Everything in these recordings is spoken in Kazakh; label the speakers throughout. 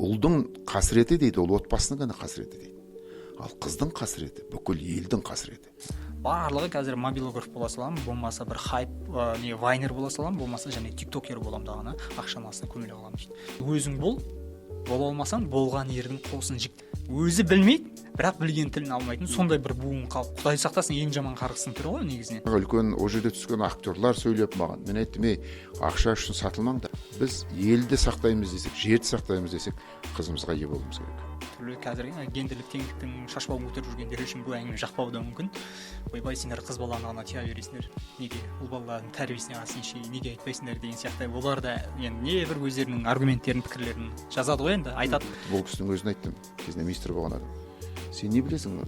Speaker 1: Ұлдың қасіреті дейді, ол отбасының ғана қасіреті дейді. Ал қыздың қасіреті бүкіл елдің қасіреті.
Speaker 2: Барлығы қазір мобилограф бола саламын, болмаса бір хайп не вайнер бола саламын, болмаса және тиктокер боламын дағыны ақшаның астына көміле қаламын дейді. Өзің бол, бола алмасаң болған ердің қосын жік. Өзі білмейді, бірақ білген тілін алмайтын сондай бір буын қалып, Құдай сақтасын, ең жаман қарғыстың түрі ғой негізінен.
Speaker 1: Үлкен ол жерде түскен актерлар сөйлеп маған, мен айттым, ей, ақша үшін сатылмаңдар. Біз елді сақтаймыз десек, жерді сақтаймыз десек, қызымызға ие болуымыз керек.
Speaker 2: Түрлі қазір гендерлік теңдіктің шашбауын көтеріп жүргендер үшін бұл әңгіме жақпауы да мүмкін. Ойбай, сендер қыз баланы ғана тия бересіңдер, неге ұл балалардың тәрбиесіне қатысыншы, неге айтпайсыңдар деген сияқты. Олар да енді не бір өздерінің аргументтерін, пікірлерін жазады ғой, енді айтады.
Speaker 1: Бұл кісінің өзін айттым, кезінде министр болған адам. Сен не білесің оны?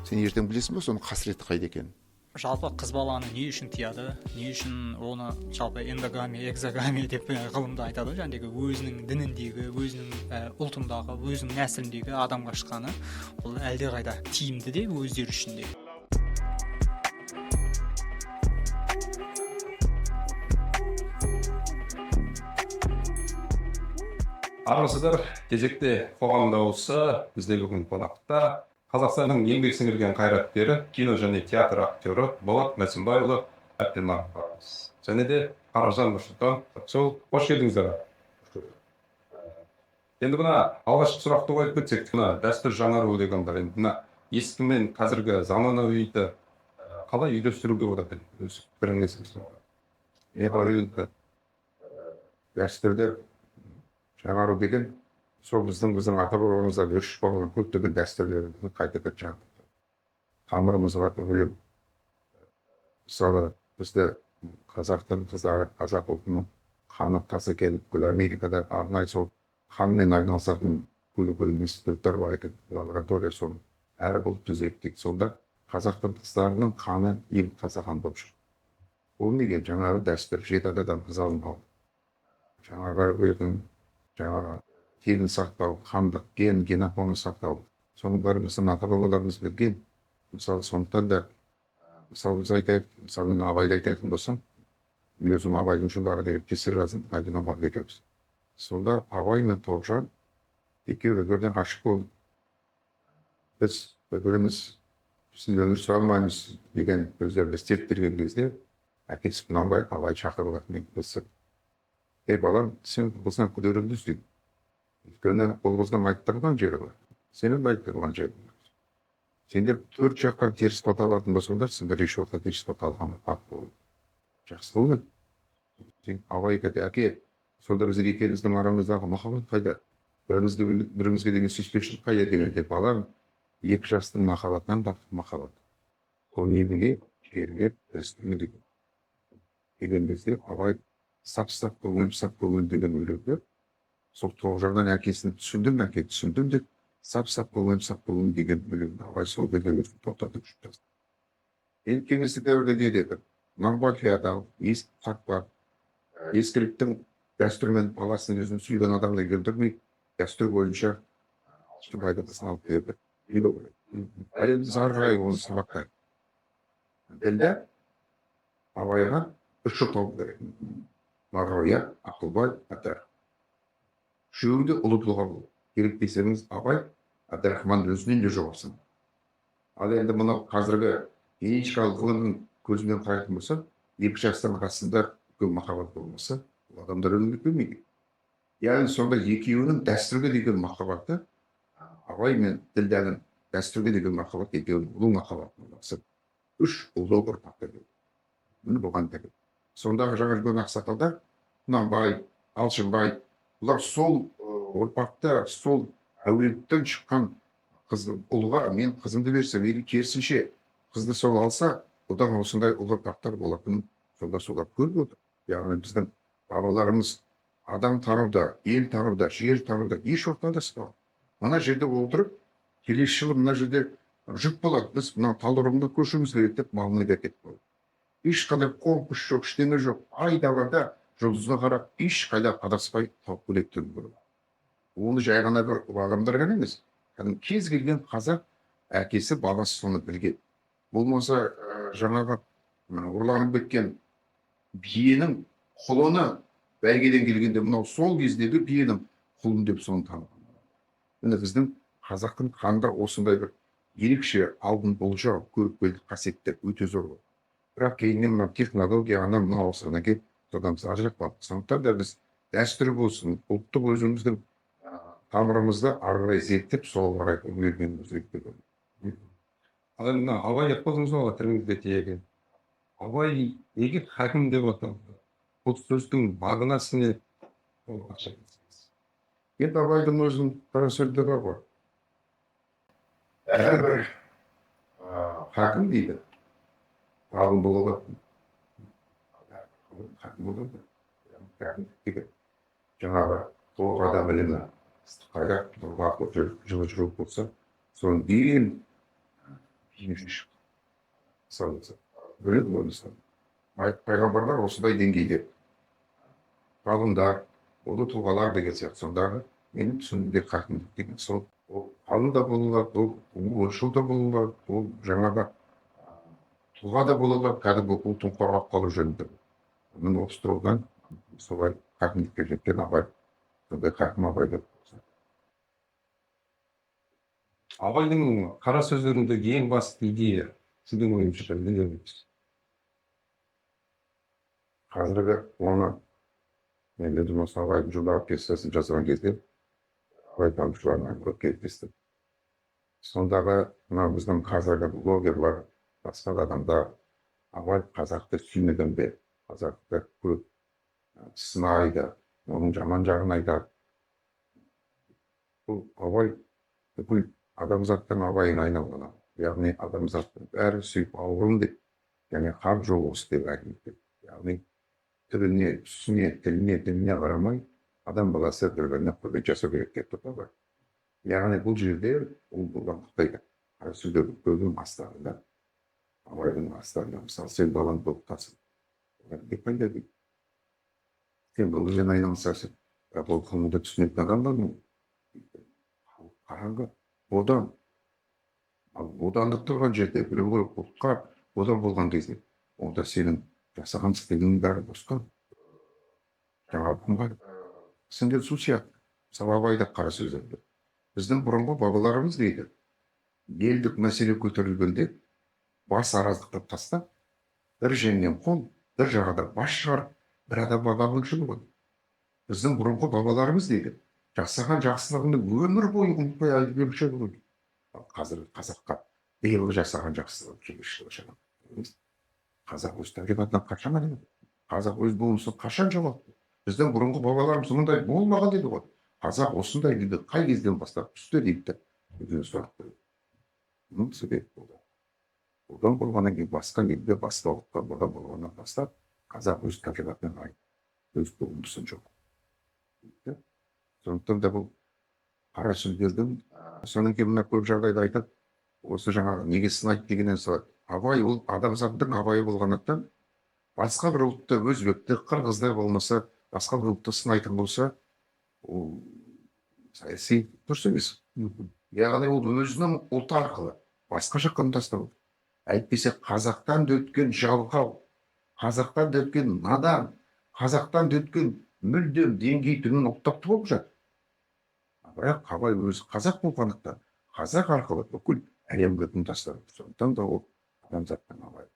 Speaker 1: Сен ертең білесің бе соның қасіреті қайда екенін?
Speaker 2: Жалпы қыз баланы не үшін тияды, не үшін оны жалпы эндогамия, экзогамия деп ғылымда айтады ғой, жаңағыдегі өзінің дініндегі, өзінің ұлтындағы, өзінің нәсіліндегі адамға шыққаны ол әлдеқайда тиімді де өздері үшін де.
Speaker 3: Армысыздар, кезекте қоғам дауысы. Бізде бүгін қонақта Қазақстанның еңбек сіңірген қайраткері, кино және театр актері Болат Мәсімбайұлы Әбдінақов және де Қаражан Нұрсұлтан. Сол, қош келдіңіздер. Енді мына алғашқы сұрақты қойып кетсек, мына дәстүр жаңару деген бар. Енді мына ескі мен қазіргі заманауиді қалай үйлестіруге болады? Өз пікіріңіз.
Speaker 4: Дәстүрді жаңару деген сол біздің ата бабамыздан өршіп қалған көптеген дәстүрлерімізді қайтадан жаңғырту, тамырымызға үңіліп. Мысалы, бізде қазақтың қыздары, қазақ ұлтының қаны таза екенін бүкіл Америкада арнайы сол қанмен айналысатын бөлек институттар бар екен, лаборатория, соны әр ұлт зерттейді. Сонда қазақтың қыздарының қаны ең таза қан болып шықты. Ол неге? Жаңағы дәстүр, жеті атадан қыз алынбау, жаңағы өзінің жаңағы тегін сақтау, қандық ген, генофонын сақтау, соның бәрі біздің ата бабаларымыз білген. Мысалы, сондықтан да, мысалы, біз айтайық, мысалы, мен Абайды айтатын болсам, өзім Абайдың жылдары деген пьеса жаздым, Әлден Омаров екеуміз. Сонда Абай мен Тоғжан екеуі бір біріне ғашық болып, біз бір біріміз өмір сүре алмаймыз деген сөздерді істеп берген кезде әкесі Құнанбай Абай шақырып алады мен қосып, ей балам, сен қыздан күдеріңді үз дейді. Өйткені ол қыздың айттырған жері бар, сенің де айттырған жерің бар. Сендер төрт жақтан теріс бата алатын болсаңдар, сендер еш уақытта теріс бата алған ақ болады. Жақсы болмайды. Сен Абай айтады, әке, сонда біздер екеуміздің арамыздағы махаббат қайда? Бірімізге бірімізге деген сүйіспеншілік қайда дегенде, балам, екі жастың махаббатынан да махаббат. Ол неменеге жерге деген. Деген кезде Абай сап сап көңіл, сап көңіл деген өлеңді сол Тоғжаннан әкесін түсіндім, әке, түсіндім деп, сап сап көңіл, сап көңіл деген өлеңді Абай сол кезде өзін тоқтатып жазды. Енді кеңестік дәуірде не деді? Құнанбай феодал, ескі хат бар. Ескіліктің дәстүрмен баласын өзін сүйген адамды үйлендірмей, дәстүр бойынша Алшынбайды қызын алып берді. Ал енді ары қарай оны сабақта. Ділдә Абайға үш ұл керек. Мағауия, Ақылбай, Әбдірахман. Үшеуі де ұлы тұлға болды. Керек десеңіз, Абай Әбдірахман өзінен де жоғарысын. Ал енді мынау қазіргі генетикалық ғылымның көзімен қарайтын болсақ, екі жастың арасында үлкен махаббат болмаса, ол адамдар өмірге келмейді. Яғни сонда екеуінің дәстүрге деген махаббаты, Абай мен Ділдәнің дәстүрге деген махаббат екеуінің ұлы махаббатынан асып, үш ұлы ұрпақ берді. Міне бұған дәлел. Сондағы жаңа үлкен ақсақалдар Құнанбай, Алшынбай, бұлар сол ұрпақта, сол әулеттен шыққан қыз ұлға мен қызымды берсем, или керісінше қызды сол алса, одан осындай ұлы ұрпақтар болатынын сонда солар көріп отыр. Яғни біздің бабаларымыз адам тануда, ел тануда, жер тануда еш уақытта адаспаған. Мына жерде отырып, келесі жылы мына жерде жұт болады, біз мына Талдықорғанға көшуіміз керек деп малын айдап кетіп қалды. Ешқандай компас жоқ, ештеңе жоқ. Айдалада жұлдызға қарап, ешқайда адаспай тауып келеді. Оны жай ғана бір адамдар ғана емес, кәдімгі кез келген қазақ әкесі, баласы соны білген. Болмаса жаңағы ұрланып кеткен биенің құлыны бәйгеден келгенде, мынау сол кездегі биенің Құлым деп соны таныған. Міне, біздің қазақтың қанында осындай бір ерекше алдын болжау, көріпкелдік қасиеттер өте зор болды. Бірақ кейіннен мына технология, анау мынау ауысқаннан кейін содан біз ажырап қалдық. Сондықтан да біз дәстүр болсын, ұлттық өзіміздің тамырымызды ары қарай зерттеп, сол қарай үйренгеніміз керек деп ойлаймын.
Speaker 3: Ал енді мына Абай деп қалдыңыз ғой, тіліңізде тиегі. Абай неге хакім деп аталды? Бұл сөздің мағынасы не? Ол аша кетсеңіз.
Speaker 4: Енді Абайдың өзінің қара сөзінде бар ғой. Әрбір хакім дейді, ғалым бола алады. Хакім болады. Хакім деген жаңағы толық адам ілімі, қайрат, жылы жүрек болса, соның ең мысалы, бөлек ғой. Мысалы, пайғамбарлар осындай деңгейде, ғалымдар, ұлы тұлғалар деген сияқты. Сондағы менің түсінігімде хакімдік деген сол: ол ғалым да бола алады, ол ойшыл да бола алады, ол жаңағы тұлға да бола алады, кәдімгі ұлтын қорғап қалу жөнінде. Міне, осы тұрғыдан солай хакімдікке жеткен Абай, сондай хакім Абай деп.
Speaker 3: Абайдың қара сөздеріндегі ең басты идея сіздің ойыңызша не деп ойлайсыз?
Speaker 4: Қазіргі оны мен өзім осы Абайдың «Жылдағы» пьесасын жазған кезде абайтанушылармен көп кездестім. Сондағы мына біздің қазіргі блогерлар, басқа да адамдар Абай қазақты сүймеген бе, қазақты көп сынайды, оның жаман жағын айтады. Бұл Абай бүкіл адамзаттың Абайына айналған, яғни адамзаттың бәрі сүйіп бауырым деп және хақ жол осы деп әкеліп, яғни түріне, түсіне, тіліне, дініне қарамай адам баласы бір біріне құрмет жасау керек деп тұр ғой. Яғни бұл жерде ол бодандықты қара сөздердің көбінің астарында, Абайдың астарында, мысалы, сен балаңды оқытасың, не пайда дейді, сен ғылыммен айналысасың, бірақ ол ғылымды түсінетін адам бар ма? Қараңғы бодан. Ал бодандық тұрған жерде, біреу ұлтқа бодан болған кезде, онда сенің жасаған істегенің бәрі босқа, жаңағы құмға сіңген су сияқты. Мысалы, Абай да қара сөздерде: біздің бұрынғы бабаларымыз, дейді, елдік мәселе көтерілгенде бас араздықтап тастап, бір жеңнен қол, бір жағада бас шығарып, бір адам бағыншы ғой. Біздің бұрынғы бабаларымыз, дейді, жасаған жақсылығыңды өмір бойы ұмытпай айтып жүруші еді ғой. Ал қазір қазаққа биылғы жасаған жақсылығы келесі жылы жаңа. Қазақ өз табиғатынан қашан айырылды? Қазақ өз болмысын қашан жоғалтты? Біздің бұрынғы бабаларымыз мұндай болмаған дейді ғой. Қазақ осындай дейді қай кезден бастап түсті дейді де, өзіне сұрақ қойды. Мұның себебі болды. Одан болғаннан кейін басқа елде, басқа ұлтқа бодан болғаннан бастап қазақ өз табиғатынан айырылды, өз болмысын жоқ. Сондықтан да бұл қара сөздердің, содан кейін мына көп жағдайда айтады, осы жаңағы неге сынайды дегеннен солай. Абай ол адамзаттың Абайы болғандықтан, басқа бір ұлтты, өзбекті, қырғызды, болмаса басқа бір ұлтты сынайтын болса, ол саяси дұрыс емес. Яғни ол өзінің ұлты арқылы басқа жаққа тастау. Әйтпесе қазақтан да өткен жалқау, қазақтан да өткен надан, қазақтан да өткен мүлдем деңгей төмен ұлттар болып жатыр. Бірақ Абай өзі қазақ болғандықтан, қазақ арқылы бүкіл әлемге үн тастады. Сондықтан да ол адамзаттың Абайы.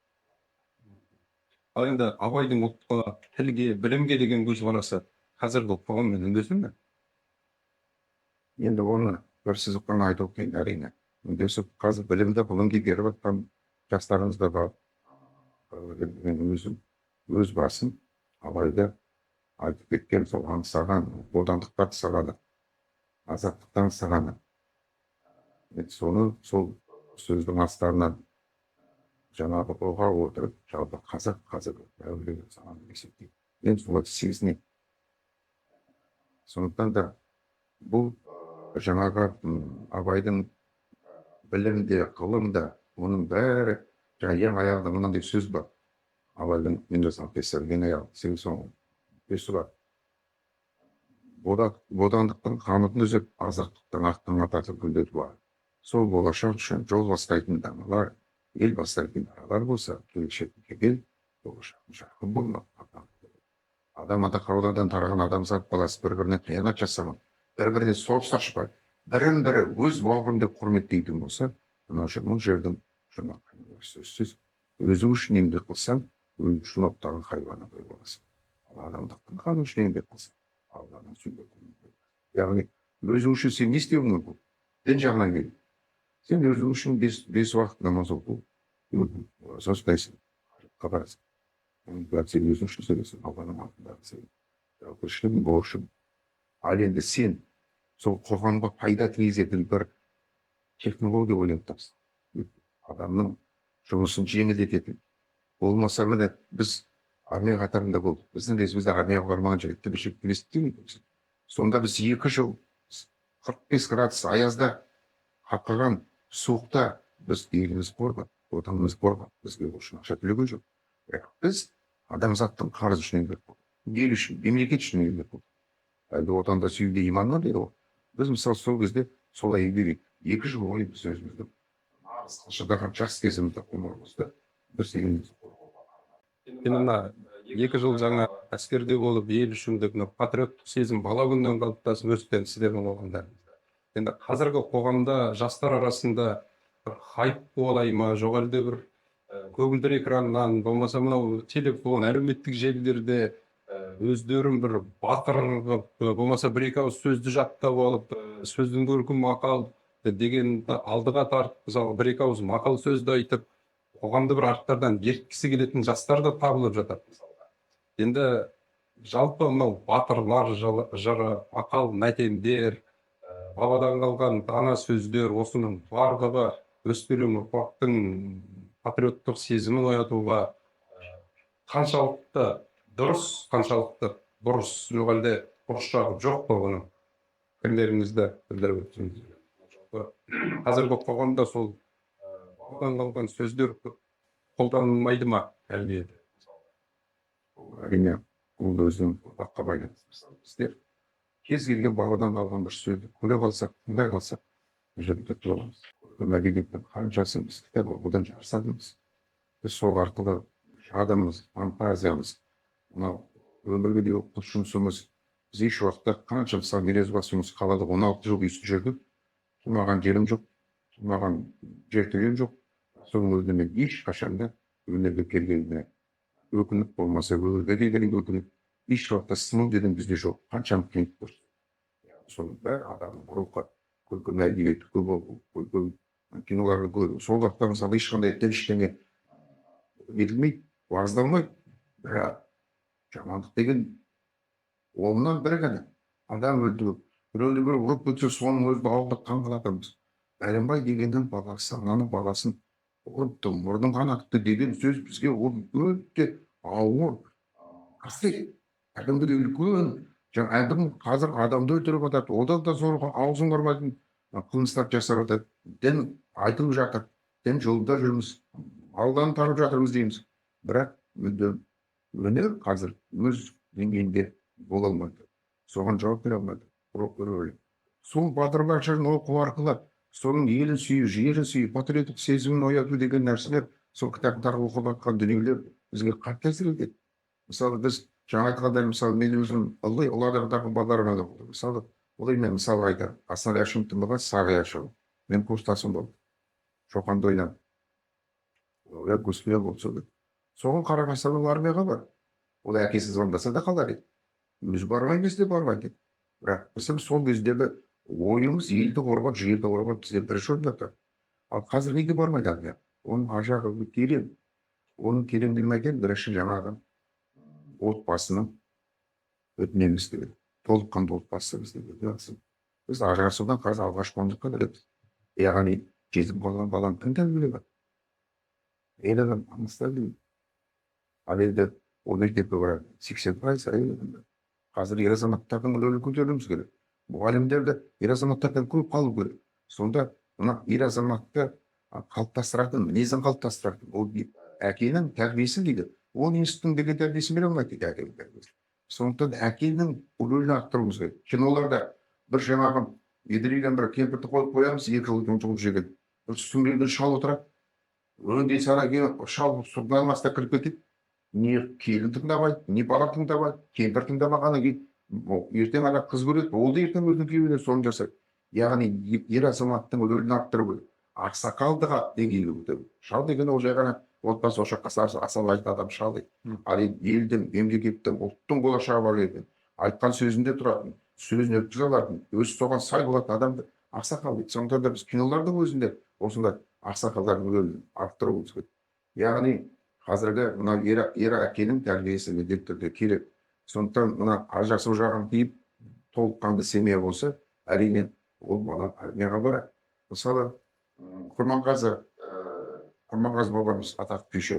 Speaker 3: Ал енді Абайдың ұлтқа, тілге, білімге деген көзқарасы қазіргі қоғаммен үндесе ме?
Speaker 4: Енді оны бір сызықпен айту қиын, әрине. Үндесіп, қазір білімді, ғылымды игеріп жатқан жастарымыз да бар. Мен өзім, өз басым Абайды айтып кеткен сол аңсаған бодандықты аңсағаны, азаттықты аңсағаны, мен соны сол сөздің астарынан жаңағы ұға отырып, жалпы қазақ қазір дәуірге деп есептеймін, мен солай сезінемін. Сондықтан да бұл жаңағы Абайдың білімде, ғылымда, оның бәрі жаңа ең аяғында мынандай сөз бар Абайдың мен жазған пьесаның ең аяғы, сегіз соңғы пьеса бар: Бодандықтың қанатын үзіп, азаттықтың ақ таң ататын күндер бар. Сол болашақ үшін жол бастайтын даналар, ел бастайтын даралар болса, келешек келген болашақтың жарқын болмақ. Адам ата Хауадан тараған адамзат баласы бір біріне қиянат жасамақ. бір біріне соғыс ашпай, бірін бірі өз бауырым деп құрметтейтін болса, мына бұл жердің жаңағы сөзсіз өзің үшін еңбек қылсаң, өзің үшін оттаған хайуаннан боласың. Ал адамдықтың қаны үшін еңбек қылсаң, Алланың сүйген. Яғни өзің үшін сен не істеуің мүмкін? Дін жағынан келіп. Сен өзің үшін бес уақыт намаз оқу, ораза ұстайсың, қажылыққа барасың. Оның бәрі сен өзің үшін істейсің, Алланың алдындағы сенің жауапкершілігің, борышың. Ал енді сен сол қоғамға пайда тигізетін бір технология ойлап тапсың. Адамның жұмысын жеңілдететін. Болмаса, міне, біз армия қатарында болдық. Біздің кезімізде армияға бармаған жігітті бір. Сонда біз 2 жыл 45 градус аязда, қақаған суықта біз елімізді қорғап, отанымызды қорғап, бізге ол үшін ақша төлеген жоқ. Бірақ біз адамзаттың қарызы үшін еңбек қылдық. Ел үшін, мемлекет үшін еңбек қылдық. Әлде отанды сүюде иман бар дейді ғой. Біз, мысалы, сол кезде солай еңбек еттік. 2 жыл бойы біз өзімізді нағыз шыдаған жас кезімізді, ғұмырымызды біз елімізді қорғауға
Speaker 3: Енді мына 2 жыл жаңа әскерде болып, ел үшін деп, мына патриоттық сезім бала күннен қалыптасып өскен сіздердің қоғамдарыңызда. Енді қазіргі қоғамда жастар арасында бір хайп қуалай ма, жоқ әлде бір көгілдір экраннан, болмаса мынау телефон, әлеуметтік желілерде өздерін бір батыр қылып, болмаса бір екі ауыз сөзді жаттап алып, сөздің көркі мақал деген алдыға тартып, мысалы, бір екі ауыз мақал сөзді айтып, қоғамды бір арттардан ерткісі келетін жастар да табылып жатады мысалға. Енді жалпы мынау батырлар жыры, мақал мәтелдер, бабадан қалған дана сөздер, осының барлығы өскелең ұрпақтың патриоттық сезімін оятуға қаншалықты дұрыс, қаншалықты бұрыс, жоқ әлде бұрыс жағы жоқ па? Бұның пікірлеріңізді білдіріп өтсеңіз. Жалпы қазіргі қоғамда сол бабадан қалған сөздер көп қолданылмайды ма тәрбиеде?
Speaker 4: Әрине, ол өзінің ұрпаққа байланысты. Мысалы, біздер кез келген бабадан қалған бір сөзді көре қалсақ, тыңдай қалсақ, бұл жерде тұра аламыз. Мәдениеттің қаншасын біз кітап оқудан жарысатынбыз. Біз сол арқылы жадымыз, фантазиямыз, мынау өмірге деген құлшынысымыз. Біз еш уақытта қанша, мысалы, мен өз басым осы қалада 16 жыл үйсіз жүрдім. Тұрмаған жерім жоқ, тұрмаған жертөлем жоқ. Соның өзінде мен ешқашан да өнерге келгеніме өкініп, болмаса өмірге келгеніне өкініп, еш уақытта сыну деген бізде жоқ, қаншама қиындық көрсек. Соның бәрі адамның рухы, көркем әдебиетті көп оқу, көркем киноларды көру. Сол уақытта, мысалы, ешқандай дін, ештеңе нетілмейді, уағыздалмайды. Бірақ жамандық деген оннан бірі ғана адам өлтіру, біреуді біреу ұрып кетсе, соның өзі ауылда таң қалатынбыз. Бәленбай дегеннің баласы ананың баласын ұрыпты, мұрнын қанатыпты деген сөз бізге ол өте ауыр қасірет, кәдімгідей үлкен. Жаңа әлгі қазір адамды өлтіріп жатады, одан да зор аузың бармайтын қылмыстар жасап жатады. Дін айтылып жатыр, дін жолында жүрміз, Алланы танып жатырмыз дейміз, бірақ мүлдем өнер қазір өз деңгейінде бола алмады, соған жауап бере алмады. Рөлі сол батырлар жырын оқу арқылы соның елін сүю, жерін сүю, патриоттық сезімін ояту деген нәрселер, сол кітаптар, оқып жатқан дүниелер бізге қатты әсер етеді. Мысалы, біз жаңа айтқандай, мысалы, мен өзім ылғи ұлы балаларыма да оқыдым. Мысалы, олай мен мысал айтамын: Асанәлі Әшімовтің баласы Сағи Әшімов менің курстасым болды, Шоқанды ойнады, ол болды. Соған қарамастан ол армияға барды. Ол әкесі звондаса да қалар еді, өзі барған кезде бармайды еді. Бірақ біздің сол кездегі ойымыз елді қорғап, жерді қорғап, бізде бірінші орында тұр. Ал қазір неге бармайды армия? Оның ар жағы терең. Оның тереңдігін айтайын: бірінші, жаңағы отбасының өтінеміз, толыққанды отбасы бізде өте жақсы. Біз ажырасудан қазір алғашқы ондыққа кіреміз. Яғни жетім қалған баланы кім тәрбиелеп жатыр? Әйел адам тәрбиелейді. Ал енді ол мектепке барады, 80% әйел адамдар. Қазір ер азаматтардың рөлін көтеруіміз керек. Мұғалімдерді ер азаматтардан көп қалу керек. Сонда мына ер азаматты қалыптастыратын, мінезін қалыптастыратын ол әкенің тәрбиесі дейді. Ол институттың берген тәрбиесін бере алмайды дейді, әкенің тәрбиесі. Сондықтан әкенің рөлін арттыруымыз керек. Киноларда бір жаңағы едірейген бір кемпірді қойып қоямыз, 2 жыл жұмыс жеген бір сүмірейген шал отырады. Өңдей сала келіп, шал судың астына кіріп кетеді. Не келін тыңдамайды, не бала тыңдамайды. Кемпір тыңдамағаннан кейін Ертең ана қыз көреді, ол да ертең өзінің күйеуіне соны жасайды. Яғни ер азаматтың рөлін арттыру керек, ақсақалдыға деңгейге көтеру. Шал деген ол жай ғана отбасы ошаққа асалайтын адам шал дейді. Ал енді елдің, мемлекеттің, ұлттың болашағы бар екен, айтқан сөзінде тұратын, сөзін өткізе алатын, өзі соған сай болатын адамды ақсақал дейді. Сондықтан да біз кинолардың өзінде осындай ақсақалдардың рөлін арттыруымыз керек. Яғни қазіргі мынау ер әкенің тәрбиесі міндетті түрде керек. Сондықтан мына ажырасу жағын тыйып, толыққанды семья болса, әрине, ол бала армияға барады. Мысалы, Құрманғазы бабамыз, атақты күйші,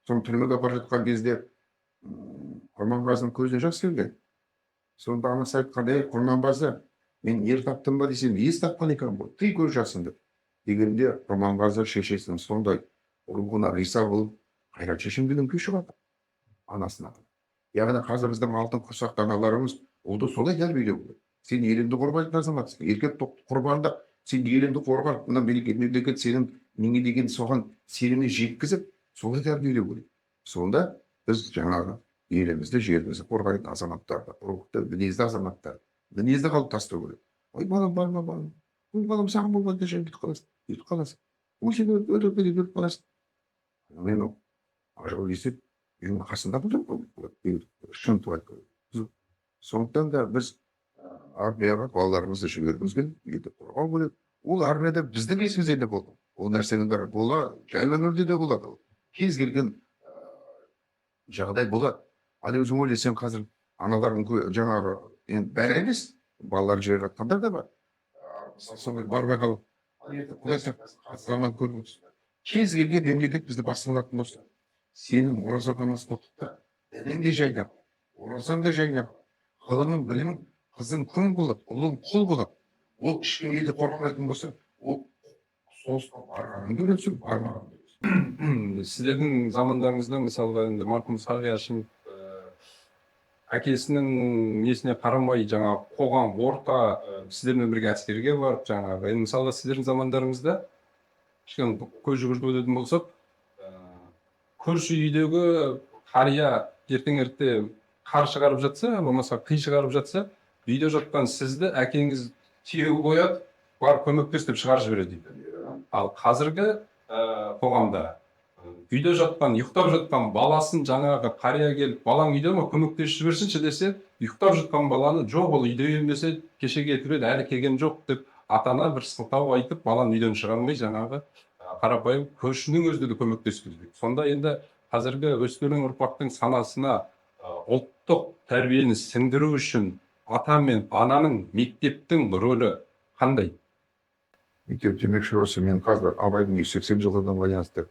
Speaker 4: соны түрмеге бара жатқан кезде Құрманғазының көзіне жас келген. Сонда анасы айтқан: «Ей, Құрманғазы, мен ер таптым ба десем, ес тапқан екенмін ғой, тый көз жасыңды», — дегенде, Құрманғазы шешесінің сондай рухына риза болып, «Қайрат шешем» деген күй шығады анасына. Яғни қазір біздің алтын құрсақты аналарымыз ұлды солай тәрбиелеу керек. Сен еліңді қорғайтын азаматсың, еркек құрбандық, сен еліңді қорға, мына мемлекет сенің неңе деген соған сеніміне жеткізіп, солай тәрбиелеу керек. Сонда біз жаңағы елімізді, жерімізді қорғайтын азаматтарды, рухты, мінезді азаматтар, мінезді қалыптастыру керек. «Ой, балам, барма, балам, ой, балам, саған болмайды, сен бүйтіп қаласың, бүйтіп қаласың, ой, сен өліп өліп қаласың». Мен ажал десе, үйдің қасында болдым, шын. Сондықтан да біз армияға балаларымызды жібергіміз келеді, елді қорғау керек. Ол армияда біздің есімізде де болды ол нәрсенің бәрі. Бола, жай өмірде де болады ол, кез келген жағдай болады. Ал өзің ойла, сен қазір аналардың жаңағы, енді бәрі емес, балалар жіберіп жатқандар да бар. Мысалы, сондай бармай қалып, ал ертең, құдай сақтасын, заман көріп отырсың. Кез келген мемлекет бізді басып алатын болса, сенің ораза намаз оқып та, дінің де жайнап, оразаң да жайнап, ғылымың, білімің, қызың күң болады, ұлың құл болады. Ол ешкім елді қорғамайтын болса, ол соғысқа барғанын көресің, бармағанын көресің.
Speaker 3: Сіздердің замандарыңызда, мысалға, енді марқұм Сағи Әшімов әкесінің несіне қарамай, жаңағы қоғам, орта, сіздермен бірге әскерге барып, жаңағы енді, мысалға, сіздердің замандарыңызда, кішкене көз жүгіртіп өтетін болсақ, көрші үйдегі қария ертең ерте қар шығарып жатса, болмаса қи шығарып жатса, үйде жатқан сізді әкеңіз түйеге қояды, «Барып көмектес» деп шығарып жібереді дейді. Ал қазіргі қоғамда үйде жатқан, ұйықтап жатқан баласын жаңағы қария келіп, «Балаң үйде ма, көмектесіп жіберсінші» десе, ұйықтап жатқан баланы «Жоқ, ол үйде емес еді, кеше кетіп еді, әлі келген жоқ» деп, ата ана бір сылтау айтып, баланы үйден шығармай, жаңағы қарапайым көршінің өзіне де көмектескізбейді. Сонда енді қазіргі өскелең ұрпақтың санасына ұлттық тәрбиені сіңдіру үшін ата мен ананың, мектептің рөлі қандай?
Speaker 4: Мектеп демекші, осы мен қазір Абайдың 180 жылдығына байланысты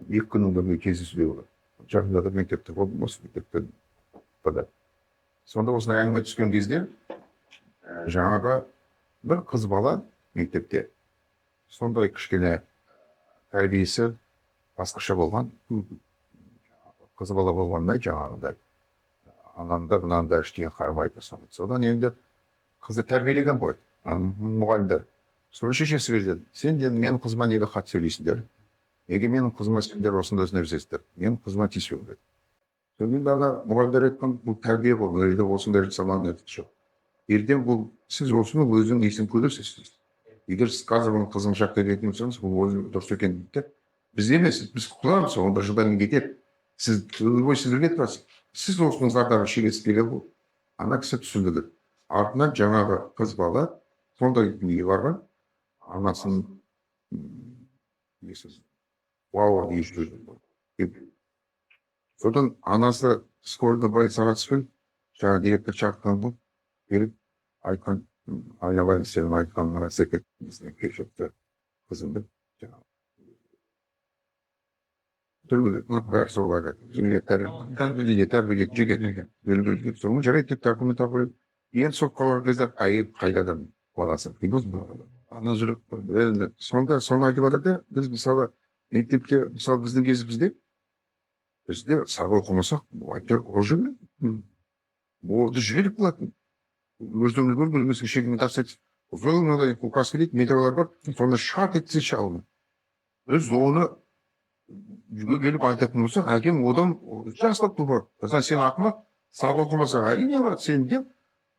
Speaker 4: 2 күннің бірінде кездесуде болады. Жақында да мектепте болдым, осы мектепте да. Сонда осындай әңгіме түскен кезде, жаңағы бір қыз бала мектепте сондай кішкене тәрбиесі басқаша болған қыз бала болғанда, жаңағыдай ананда мынанда ештеңе қарамайды. Содан енді қызды тәрбиелеген ғой мұғалімдер. Соны шешесі келді: «Сен де менің қызыма неге қатты сөйлейсіңдер? Неге менің қызыма сендер осындай осындай жасайсыздар? Менің қызыма тиіспеу керек». Содан кейін ана мұғалімдер айтқан: «Бұл тәрбие ғой, бұл жерде осындай жасалған жоқ. Ертең бұл сіз осыны өзің несін көресіз. Егер сіз қазір оның қызын жақтай беретін болсаңыз, бұл өзі дұрыс екен», — дейді да. «Біз емес, біз құтыламыз, 11 жылдан кейін кетеді. Сіз өмір бойы сіз бірге тұрасыз, сіз осының зардабын шегесіз» деген ғой. Ана кісі түсінді деп. Артынан жаңағы қыз бала сондай неге барған, анасының несі, бауырын езіп жіберген. Содан анасы скорый больницаға түскен, жаңағы директор шақырған ғой. Келіп айтқан: «Айналайын, сенің айтқаныңа рас екен, кешірді қызымды». Жаңағы бәрі солай тәрбие, тәрбие жеке. Соны «Жарайды» деп документ алып қойып, енді сотқа барған кезде әйел қайтадан баласы
Speaker 3: Ана жүрек қой.
Speaker 4: Енді сонда соны айтып жатыр да. Біз, мысалы, мектепте, мысалы, біздің кезімізде бізде сабақ оқымасақ, әйтеуір ұрып жіберетін, болды, жіберіп қалатын. Өздеріңіз көрген, шегіне тастайды, ұзын мынадай указка дейді, метрлар бар, соны шарт етсе шалын. Біз оны үйге келіп айтатын болсақ, әкем одан жақсылап тұрып: «Сен ақымақ, сабақ оқымасаң, әрине барады сен», — деп.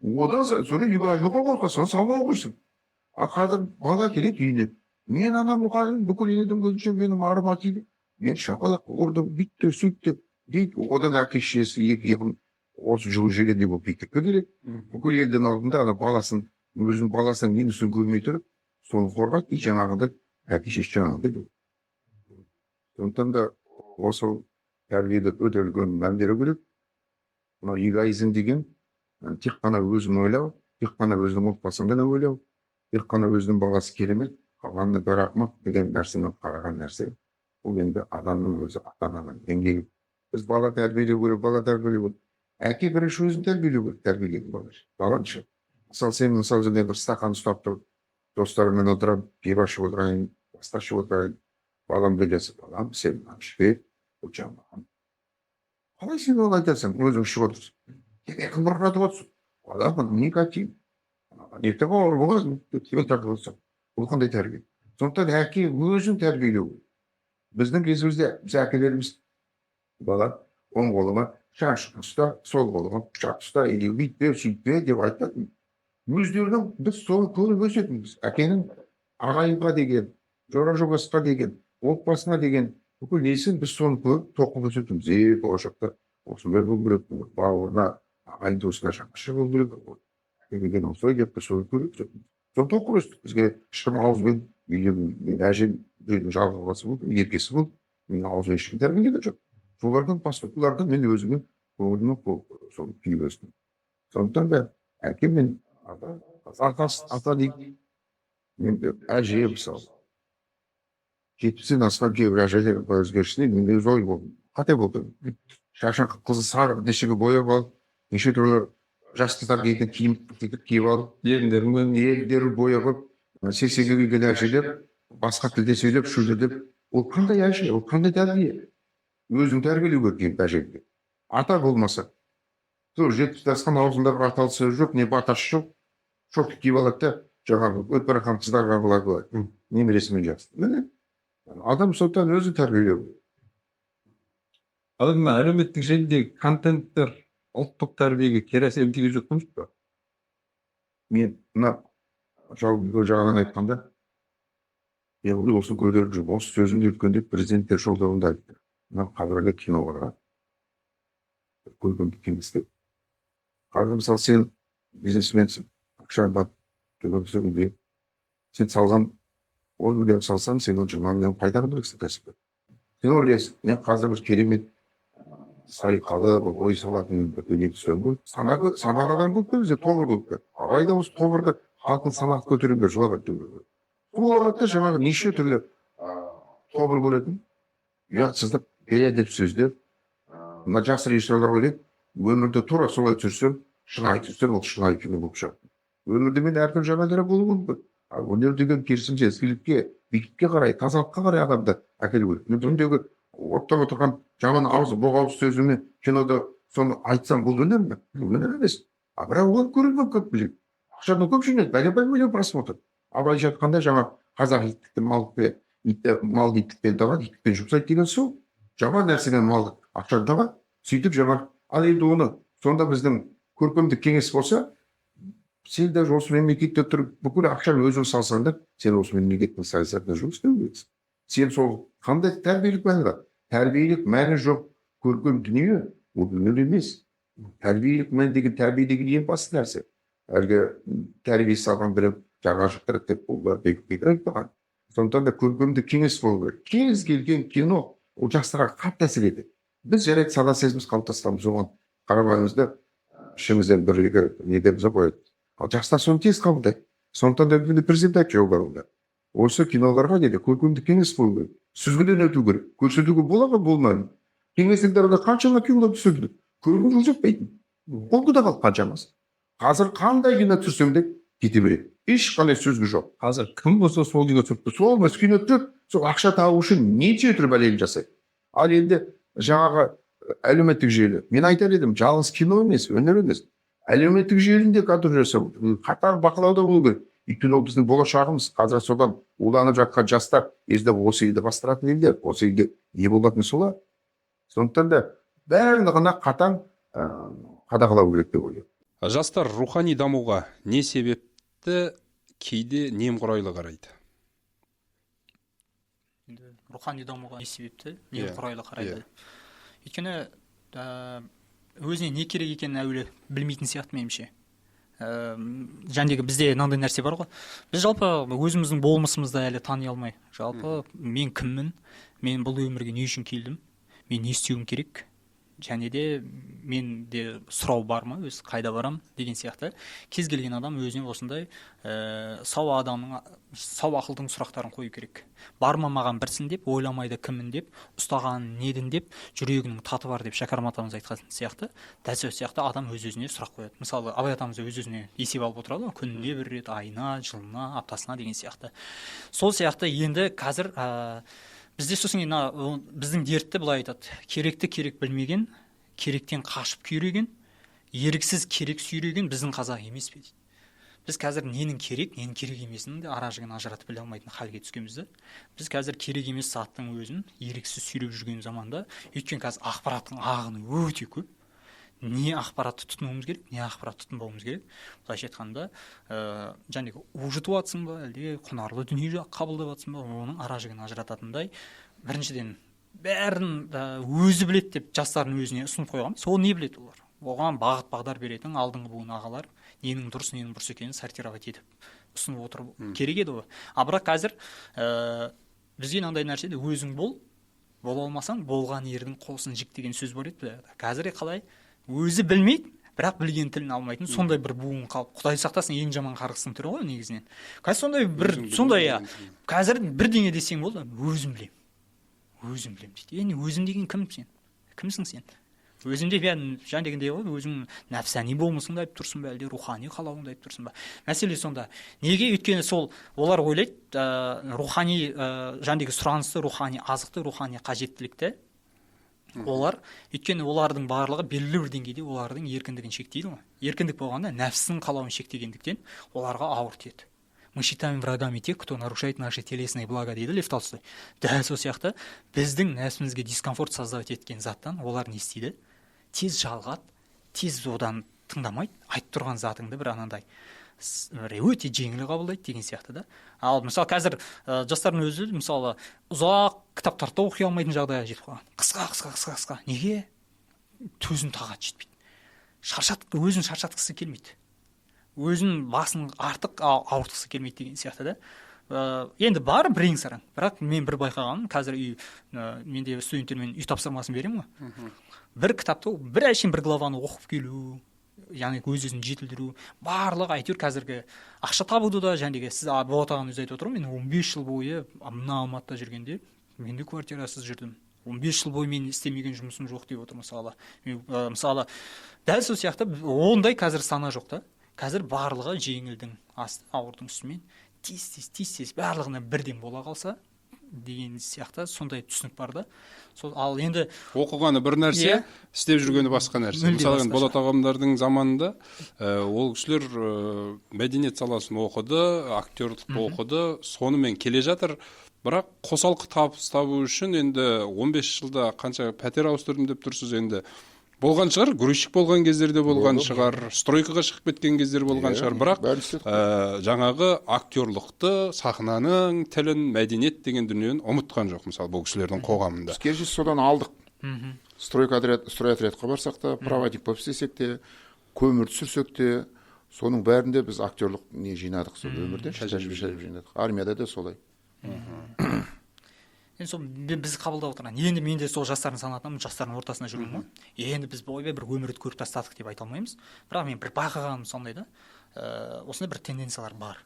Speaker 4: Одан содан үйге қорқасың, сабақ оқисың. А қазір бала келеді үйіне: «Мен ана мұғалім бүкіл елдің көзінше менің арыма тиді, мен шапалақ ұрды, бүйтті, сөйтті», – дейді. Одан әке шешесі екі иығын осы жылы жегендей болып мектепке келеді. Бүкіл елдің алдында ана баласын, өзінің баласының минусын көрмей тұрып, соны қорғайды. И жаңағыдай әке шешесі жаңағыдай. Сондықтан да осы тәрбиеде өте үлкен мән беру керек. Мынау эгоизм деген тек қана өзін ойлау, тек қана өзінің отбасын ғана ойлау, тек қана өзінің баласы керемет, қалғанына бәрі ақымақ деген нәрсемен қараған нәрсе. Бұл енді адамның өзі, ата ананың деңгейі. Біз бала тәрбиелеу керек, бала тәрбиелеу керек. Әке бірінші өзін тәрбиелеу керек, тәрбиелеген бала баланы. Мысалы, сен, мысалы, жаңағы бір стақан ұстап тұрып, достарыңмен отырып, пиво ішіп отырайын, басқа ішіп отырайын, балам білесі: «Балам, сен мынаны ішпе, бұл жаман». Қалай сен олай айтасың, өзің ішіп отырсың, темекіні бұрқыратып отырсың? «Балам, мына никотин, ертең ауыр боласың», – деп темекі тартып отырсың. Бұл қандай тәрбие? Сондықтан әке өзін тәрбиелеу керек. Біздің кезімізде біз әкелеріміз: «Бала, оң қолыңа шаш ұста, сол қолыңа пышақ ұста или бүйтпе, сөйтпе», – деп айтатын өздерінің. Біз соны көріп өсетінбіз. Әкенің ағайынға деген, жора жолдасқа деген, отбасына деген бүкіл несін біз соны көріп, тоқып өсетінбіз. Е, болашақта осындай болу керек, бауырына, ағайын туысына жақсы болу керек, әке деген осылай деп біз соны көріп өсетінбіз, соны тоқып өстік. Бізге ешкім ауызбен үйде, мен әжем үйдің жалғыз баласы болды, еркесі болды, мен ауызбен ешкім тәрбиелеген жоқ. Солардан бастап, олардан мен өзіме көңіліме соны күйіп өстім. Сондықтан да әке мен ата, ата, ата дейді енді, әже. Мысалы, 70-тен асқан кейбір әжелер өзгерісіне мен өз ой болдым, қате болды. Шашын қып-қызыл сары нешеге бояп алып, неше түрлі жас қыздар киетін киім киіп алып,
Speaker 3: Еріндерін
Speaker 4: еріндерін бояп алып, 80-ге келген әжелер басқа тілде сөйлеп, шүлдірлеп. Ол қандай әже, ол қандай тәрбие? Өзің тәрбиелеу керек енді әжеңді. Ата болмаса, сол 70-тен асқан, аузында бір аталы сөз жоқ, не батасы жоқ, шорт киіп алады да, жаңағы өтіп бара жатқан қыздарға былай былай немересімен жақсы. Міне, адам сондықтан өзі тәрбиелеу керек.
Speaker 3: Ал енді мына әлеуметтік желідегі контенттер ұлттық тәрбиеге кері әсерін тигізіп жатқан жоқ па?
Speaker 4: Мен мына жалпы жағынан айтқанда, мен осыны көтеріп жүрмін. Осы сөзімді өткенде президенттер жолдауында айтты. Мына қазіргі киноларға көркемдік кеңістік. Қазір, мысалы, сен бизнесменсің, ақшаң бар, төлеп, сен салған 10 миллион салсаң, сен ол 20 миллион пайда керексің кәсіпкер. Сен ойлайсың: мен қазір бір керемет салиқалы бір ой салатын бір дүние түсемін ғой. Саналы адам көп қой бізде, тобыр көп қой. Абай да осы тобырды, халықтың санасын көтеруге жолап айтты. Сол арада жаңағы неше түрлі тобыр көретін ұятсыздық, бейәдеп сөздер. Мына жақсы режиссерлар ойлайды: өмірде тура солай түсірсем, шынайы түсірсем, ол шынайы кино болып шығады. Өмірде мен әртүрлі жағдайлар болуы мүмкін. Ал өнер деген керісінше ізгілікке, биіктікке қарай, тазалыққа қарай адамды әкелу керек. Мен күндегі оттап отырған жаман ауыз, боғауыз сөзіме кинода соны айтсам, бұл өнер ме? Бұл өнер емес. А бірақ оған көрермен көп біледі, ақшаны көп жинайды, бәленбай миллион просмотр. Ал былайша айтқанда, жаңа қазақ иттікті малдықпен, итті малды иттікпен табады, иттікпен жұмсайды деген сол. Жаман нәрседен малды, ақшаны табады, сөйтіп жаңа. Ал енді оны сонда біздің көркемдік кеңес болса, сен даже осы мемлекетте тұрып, бүкіл ақшаны өзің салсаң да, сен осы мемлекеттің саясатына жұмыс істеу керексің. Сен сол қандай тәрбиелік мәні бар? Тәрбиелік мәні жоқ көркем дүние ол өнер емес. Тәрбиелік мән деген, тәрбие деген ең басты нәрсе. Әлгі тәрбие салған білім жаға шықтырады деп ол бекер айтпаған. Сондықтан да көркемдік кеңес болу керек. Кез келген кино ол жастарға қатты әсер етеді. Біз, жарайды, сана сезіміміз қалыптасқанбыз, оған қарамаймыз да, ішімізден бір екі недеміз қояды. Ал жастар соны тез қабылдайды. Сондықтан да бүгін президент айтты жолдауында: осы киноларға, деді, көркемдік кеңес болу керек, сүзгіден өту керек, көрсетуге бола ма, болмай ма. Кеңестік дәуірде қаншама кинолар түсірілді, көргім жетпейтін, болды да қалды қаншамасы. Қазір қандай кино түсірсең де, кете береді, ешқандай сүзгі жоқ.
Speaker 3: Қазір кім болса, сол кино түсіріп тұр.
Speaker 4: Сол емес, кино түсіріп, сол ақша табу үшін неше түрлі бәлені жасайды. Ал енді жаңағы әлеуметтік желі, мен айтар едім, жалғыз кино емес, өнер емес, әлеуметтік желіні де контроль жасау, қатаң бақылауда болу керек. Өйткені ол біздің болашағымыз. Қазір содан уланып жатқан жастар ертең осы елді басқаратын елдер, осы елге ие болатын солар. Сондықтан да барлығына қатаң қадағалау керек деп ойлаймын.
Speaker 3: Жастар рухани дамуға не себепті кейде немқұрайлы қарайды?
Speaker 2: Енді рухани дамуға не себепті немқұрайлы қарайды? Өйткені өзіне не керек екенін әуелі білмейтін сияқты меніңше. Жәндегі бізде мынандай нәрсе бар ғой. Біз жалпы өзіміздің болмысымызды әлі тани алмай. Жалпы мен кіммін, мен бұл өмірге не үшін келдім, мен не істеуім керек, және де менде сұрау бар ма, өз қайда барам деген сияқты. Кез келген адам өзіне осындай сау адамның, сау ақылдың сұрақтарын қою керек. Бар ма маған бірсін деп, ойламайды кіммін деп, ұстаған недін деп, жүрегінің таты бар деп Шәкәрім атамыз айтқан сияқты. Дәл сол сияқты адам өз-өзіне сұрақ қояды. Мысалы, Абай атамыз өз-өзіне есеп алып отырады ғой, күніне бір рет, айына, жылына, аптасына деген сияқты. Сол сияқты енді қазір бізде сосын кейін біздің дертті былай айтады: керекті керек білмеген, керектен қашып күйреген, еріксіз керек сүйреген біздің қазақ емес пе дейді. Біз қазір ненің керек, ненің керек емесін де ара жігін ажыратып біле алмайтын халге түскенбіз да. Біз қазір керек емес заттың өзін еріксіз сүйреп жүрген заманда, өйткені қазір ақпараттың ағыны өте көп. Не ақпаратты тұтынуымыз керек, не ақпарат тұтынбауымыз керек. Былайша айтқанда, жаңағы у жұтып жатсың ба, әлде құнарлы дүние қабылдап жатсың ба, оның ара жігін ажырататындай. Біріншіден, бәрін өзі біледі деп жастардың өзіне ұсынып қойған. Сол не біледі олар? Оған бағыт бағдар беретін алдыңғы буын ағалар ненің дұрыс, ненің бұрыс екенін сортировать етіп ұсынып отыру керек еді ғой. А бірақ қазір бізге мынандай нәрсе де, өзің бол, бола алмасаң болған ердің қосын жік деген сөз бар еді. Қазір қалай? Өзі білмейді, бірақ білген тілін алмайтын сондай бір буын қалып, Құдай сақтасын, ең жаман қарғыстың түрі ғой негізінен. Қазір сондай бір сондай, қазір бірдеңе десең болды, өзім білем, өзім білем дейді. Енді өзім деген кім сен? Кімсің сен? Өзім деп жан дегендей ғой, өзің нәпсәни болмысыңды айтып тұрсың ба, әлде рухани қалауыңды айтып тұрсың ба? Мәселе сонда. Неге? Өйткені сол олар ойлайды, рухани жан деген сұранысты, рухани азықты, рухани қажеттілікті олар, өйткені олардың барлығы белгілі бір деңгейде олардың еркіндігін шектейді ғой. Еркіндік болғанда нәпсінің қалауын шектегендіктен оларға ауыр тиеді. Мы считаем врагами тех, кто нарушает наши телесные блага, дейді Лев Толстой. Дәл сол сияқты біздің нәпсімізге дискомфорт создавать еткен заттан олар не істейді? Тез жалығады, тез одан тыңдамайды, айтып тұрған затыңды бір анандай бір өте жеңіл қабылдайды деген сияқты да. Ал мысалы қазір жастардың өзі мысалы ұзақ кітаптарды да оқи алмайтын жағдайға жетіп қалған. Қысқа, қысқа, қысқа, қысқа. Неге? Төзім тағат жетпейді. Шаршат, өзін шаршатқысы келмейді. Өзін басын артық ауыртқысы келмейді деген сияқты да. Енді бар бірең сараң. Бірақ мен бір байқағаным, қазір менде студенттермен үй тапсырмасын беремін ғой. Бір кітапты, бір әшейін бір главаны оқып келу, яғни өз өзін жетілдіру, барлығы әйтеуір қазіргі ақша табуды да, жәнегі сіз Болат ағаның өзі айтып отыр ғой, мен 15 жыл бойы мына Алматыда жүргенде мен де квартирасыз жүрдім. 15 жыл бойы мен істемеген жұмысым жоқ деп отыр мысалы. Мен, мысалы, дәл сол сияқты ондай қазір сана жоқ та. Қазір барлығы жеңілдің, ауырдың үстімен тез тез тез тез барлығына бірден бола қалса деген сияқты сондай түсінік бар да. Сол, ал енді
Speaker 3: оқығаны бір нәрсе, істеп жүргені басқа нәрсе.
Speaker 2: Мүлде
Speaker 3: Мысалы, енді
Speaker 2: басқаша.
Speaker 3: Болат ағамдардың заманында ол кісілер мәдениет саласын оқыды, актерлікті оқыды, сонымен келе жатыр. Бірақ қосалқы табыс табу үшін енді 15 жылда қанша пәтер ауыстырдым деп тұрсыз енді. Болған шығар, грузчик болған кездерде болған
Speaker 1: Болды.
Speaker 3: шығар, стройкаға шығып кеткен кездер болған
Speaker 1: Иә,
Speaker 3: шығар. Бірақ
Speaker 1: бәрін істедік қой.
Speaker 3: Жаңағы актерлықты, сахнаның тілін, мәдениет деген дүниені ұмытқан жоқ, мысалы, бұл кісілердің қоғамында.
Speaker 1: Біз керісінше содан алдық. Стройка отряд, стройотрядқа барсақ та, проводник болып істесек те, көмір түсірсек те, соның бәрінде біз актерлық не жинадық сол өмірде, тәжірибе жинадық. Армияда да солай.
Speaker 2: Енді сол біз қабылдап отырған. Енді мен де сол жастардың санатынамын, жастардың ортасында жүрмін ғой. Енді біз ойбай бір өмірді көріп тастадық деп айта алмаймыз. Бірақ мен бір байқағаным сондай да, осындай бір тенденциялар бар.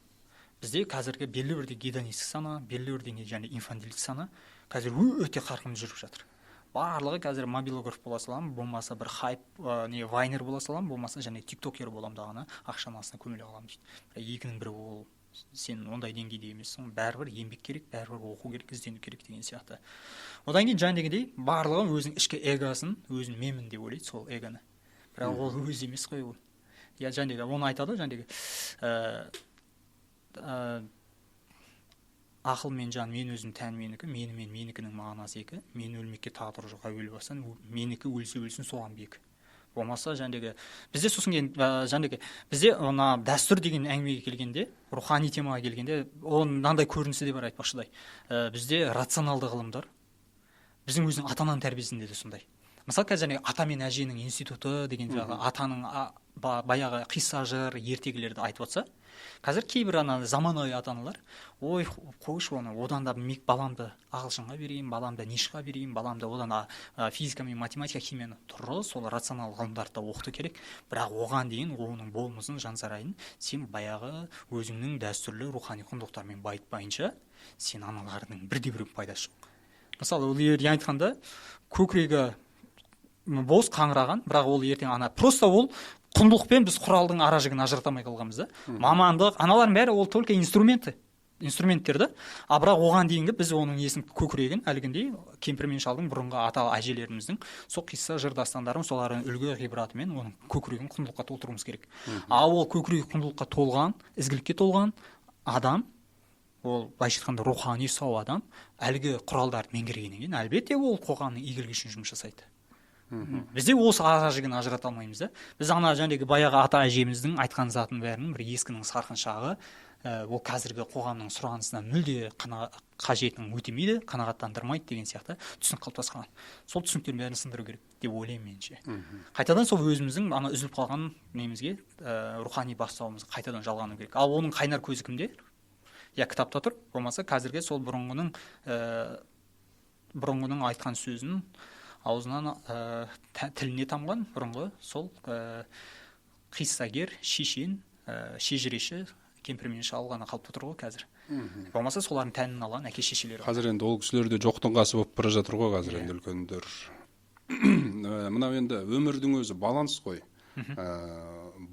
Speaker 2: Бізде қазіргі белгілі бір гедонистік сана, белгілі бір деңгейде және инфантилдік сана қазір өте қарқынды жүріп жатыр. Барлығы қазір мобилограф бола саламын, болмаса бір хайп, не вайнер бола саламын, болмаса және тиктокер боламын дағыны ақшаның астына көміле қаламын дейді. Бірақ екінің бірі ол сен ондай деңгейде емессің, бәрібір еңбек керек, бәрібір оқу керек, іздену керек деген сияқты. Одан кейін жаңа дегендей барлығы өзінің ішкі эгосын, өзін менмін деп ойлайды сол эгоны. Бірақ ол өзі емес қой ол. Я жаңа оны айтады, жаңа ақыл мен жан, мен өзім тән менікі, мені мен менікінің мағынасы екі, мен өлмекке тағдыр жоқ әуел бастан, менікі өлсе өлсін соған бек. Болмаса жәндегі бізде сосын кейін жәндегі бізде мына дәстүр деген әңгімеге келгенде, рухани темаға келгенде, оның мынандай көрінісі де бар айтпақшыдай. Бізде рационалды ғылымдар біздің өзінің ата ананың тәрбиесінде де сондай. Мысалы, қазір жаңағы ата мен әженің институты деген жаңағы атаның баяғы қисса, жыр, ертегілерді айтып отырса, қазір кейбір ана заманауи ата аналар: «Ой, қойшы оны, одан да баламды ағылшынға берейін, баламды НИШ-қа берейін, баламды одан физика мен математика, химияны». Дұрыс, ол рационалды ғылымдарды да оқыту керек, бірақ оған дейін оның болмысын, жан сарайын сен баяғы өзіңнің дәстүрлі рухани құндылықтармен байытпайынша, сен аналардың бірде бір пайдасы жоқ. Мысалы, ол егер айтқанда көкірегі бос қаңыраған, бірақ ол ертең ана просто ол құндылықпен біз құралдың ара жігін ажырата алмай қалғанбыз да. Мамандық, аналардың бәрі ол только инструменты, инструменттер да. А бірақ оған дейінгі біз оның несін, көкірегін әлгіндей кемпір мен шалдың, бұрынғы ата әжелеріміздің сол қисса, жыр, дастандарын, солардың үлгі ғибратымен оның көкірегін құндылыққа толтыруымыз керек. А ол көкірегі құндылыққа толған, ізгілікке толған адам, ол былайша айтқанда рухани сау адам, әлгі құралдарды меңгергеннен кейін, әлбетте, ол қоғамның игілігі үшін жұмыс жасайды. Бізде осы ара жігін ажырата алмаймыз да. Біз ана жәндегі баяғы ата әжеміздің айтқан затының бәрінің бір ескінің сарқыншағы, ол қазіргі қоғамның сұранысына мүлде қажетін өтемейді, қанағаттандырмайды деген сияқты түсінік қалыптасқан. Сол түсініктердің бәрін сындыру керек деп ойлаймын меніңше. Қайтадан сол өзіміздің ана үзіліп қалған немізге, рухани бастауымызға қайтадан жалғану керек. Ал оның қайнар көзі кімде? Я кітапта тұр, болмаса қазіргі сол бұрынғының айтқан сөзін аузынан, тіліне тамған бұрынғы сол қиссагер, шешен, шежіреші кемпір мен шал ғана қалып тұр ғой қазір. Болмаса солардың тәнін алған әке шешелері.
Speaker 3: Қазір енді ол кісілер де жоқтың қасы болып бара жатыр ғой қазір енді үлкендер. Мынау енді өмірдің өзі баланс қой.